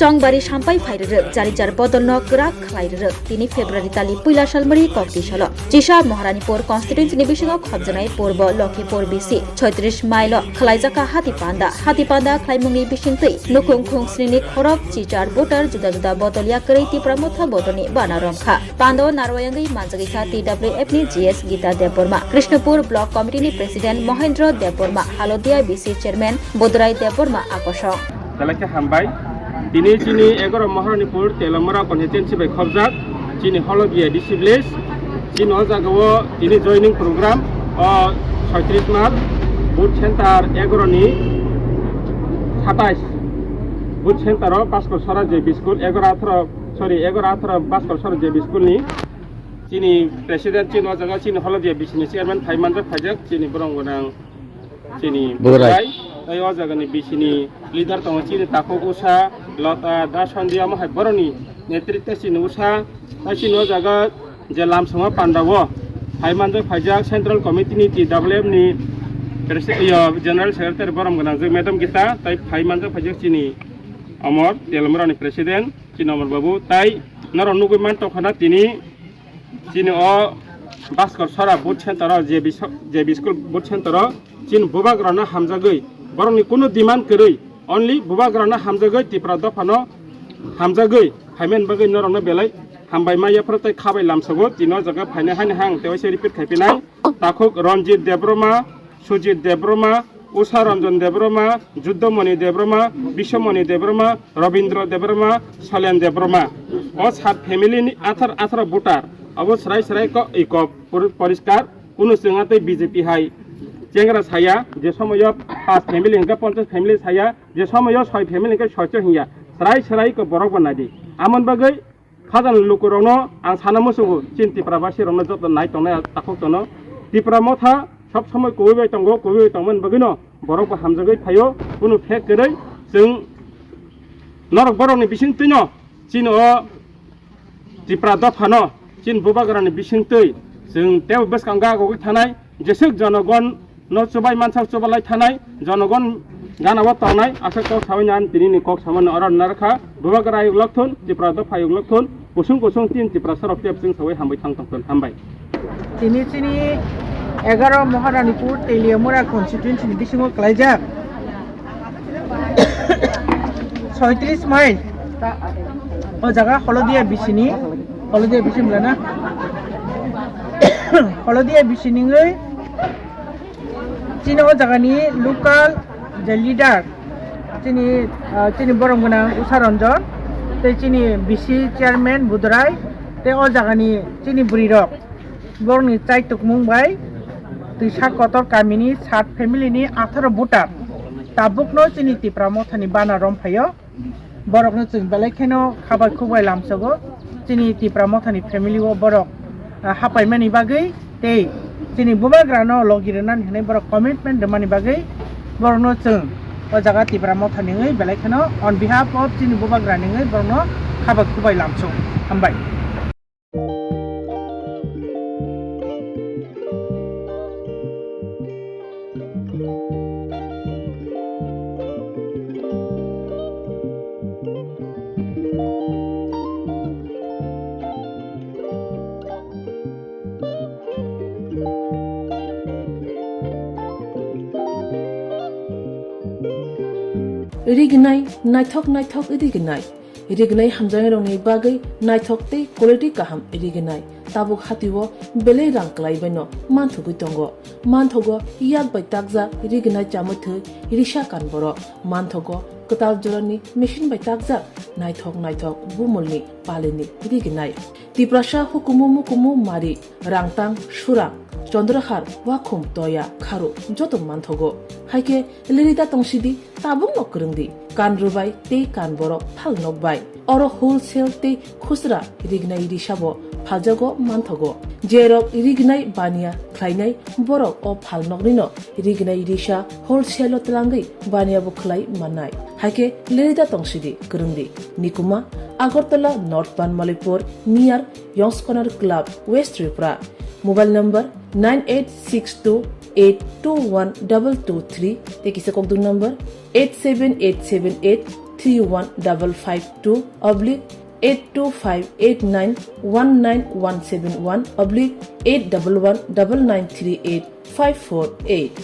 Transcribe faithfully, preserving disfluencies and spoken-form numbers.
Tongbari sampai phai rwrwk, jari jar bodolno kwrak khlai rwrwk. Tini February tali puila salmari kokti salo. Chisa Maharanipur constituency ni bisingo khopjanai purbo Lokhipur B C choitris mile o khlaijak kha hati panda. Hati panda khlaimungni bisingtwi nukhung khung snini khorok chichar voter juda juda bodol ya kwrwi Tipra Motha bodolni bana romkha. Pando narwayangwi manjagwi kha T W F ni G S Gita Debbarma, Krishnapur Block Committee ni President Mohendra Debbarma, Halodia B C Chairman Budrai Debbarma akosong. Belai khe hambai. Tini chini egaro Maharanipur Telamura constituency bai khobjak chini Holodia D C village. Chini o jaga o tini joining program o soitris March, booth center egaro ni satais, booth center o Bhaskar Sora J B school, egaro atharo, sorry, egaro atharo Bhaskar Sora J B school ni chini president, chini o jaga chini Holodia B C ni chairman phai manjak, phaijak chini borong gwnang chini Budrai. Budrai. Tai o jaga ni B C ni leader tongo chini takhuk Usha, Lota, Dasondi, omo hai boroni netritwo chini Usha. Tai chini o jaga je lamsongo panda o phai manjak, phaijak Central Committee ni T W F ni presi-, iyo, General Secretary borom gwnang je Madam Gita, tai phai manjak, phaijak chini Omor, Telamura ni President, chini Omor Babu, tai norok nugwi man tongkha na tini chini o Bhaskar Sora booth center o, J B so-, J B school booth center o chini bubagrano hamjagwi, borokni kunu demand kwrwi, only bubagrano hamjagwi, Tipra dophano hamjagwi phaimani bagwi norokno belai hambai ma yaphuru tei khabai lamsogo. Tini o jaga phainai haino hang tei waisa repeat khaiphinai. Takhuk Ranjit Debbarma, Sujit Debbarma, Usha Ranjan Debbarma, Juddamoni Debbarma, Biswamoni Debbarma, Rabindra Debbarma, Salen Debbarma. O sat family ni athar, atharo voter. Abo srai srai ko, iko pur-, poriskar. Kunu chwng tei B J P hai chengra saya, je somoyo pas family hingke ponchas family saya, je somoyo soi family hingke soicho hinya. Srai srai ko borok bo naidi. Amon bagwi Khajani lukurokno ang sana muchungo, chini Tipra basirokno joto nai tongnai takhuk tono. Tipra Motha sob somoi kubui bai tongo, kubui bai tongmani bagwino borok bo hamjagwi phaio, kunu phek kwrwi chwng norok borokni bisingtwino chini o Tipra dophano chini bubagrani bisingtwi chwng teibo bwskango gagogwi thanai. Jeswk jonogon no chubai mansak chubalai thanai, jonogon gana o tongnai, aswk kok saui nan tini ni kok samani oro narwkha, bubagra ayuk lokthun, Tipra dopha ayuk lokthun, kusung kusung tin Tipra sorok tep chwng saui hambai thang tongthun, hambai. Tini chini egaro Maharanipur Teliamura constituency ni bisingo klaijak soitris mile o jaga Holodia bisini, Holodia bisini bwlana? Holodia bisini wngwi chini o jagani local je leader, chini, ah, chini borom gwnang Usha Ranjan, tei chini B C chairman Budrai, tei o jagani chini bwrwi rok, borokni chai tukmung bai twisa kotor kamini sat family ni atharo voter tabukno chini Tipra Mothani bana romphaio. Borokno chwng belai kheno khabai khukbai lamsogo. Chini Tipra Mothani family o borok, ah, hapaimani bagwi tei chini bubagrano logi rwnani hwnwi borok commitment rwmani bagwi borokno chwng o jaga Tipra Mothani wngwi belai kheno on behalf of chini bubagrani wngwi borokno khabai khukbai lamsong. Hambai. Rignai, naithok naithok rignai. Rignai hamjaknairokni bagwi naithok tei quality kaham rignai. Tabuk hatio belai rang kwlaibaino manthogwi tongo. Manthogo yak bai takjak rignai chamwi thwi risa kan borok. Manthogo kwtal jorani machine bai takjak naithok naithok bumulni palini rignai. Tiprasa hukumu mukumu mari, rangtang, surang, chondrahar, wakhum, toya, kharu joto manthogo. Haikhe lirida tongsidi, tabukno kwrwngdi. Kan rwbai tei kan borok phalnok bai. Oro wholesale tei khusra rignai risabo phaljago manthogo. Jerok rignai baniya khlainai borok o phalnoknino rignai risa wholesale o twlangwi baniya bo khlai mannai. Haikhe lirida tongsidi, kwrwngdi. Nikuma, Agartala North Banmalipur, near Yongs Corner Club, West Tripura. Mobile number nine eight six two eight two one double two three tei kisa kokduk number eight seven eight seven eight three one double five two oblique eight two five eight nine one nine one seven one oblique eight double one double nine three eight five four eight.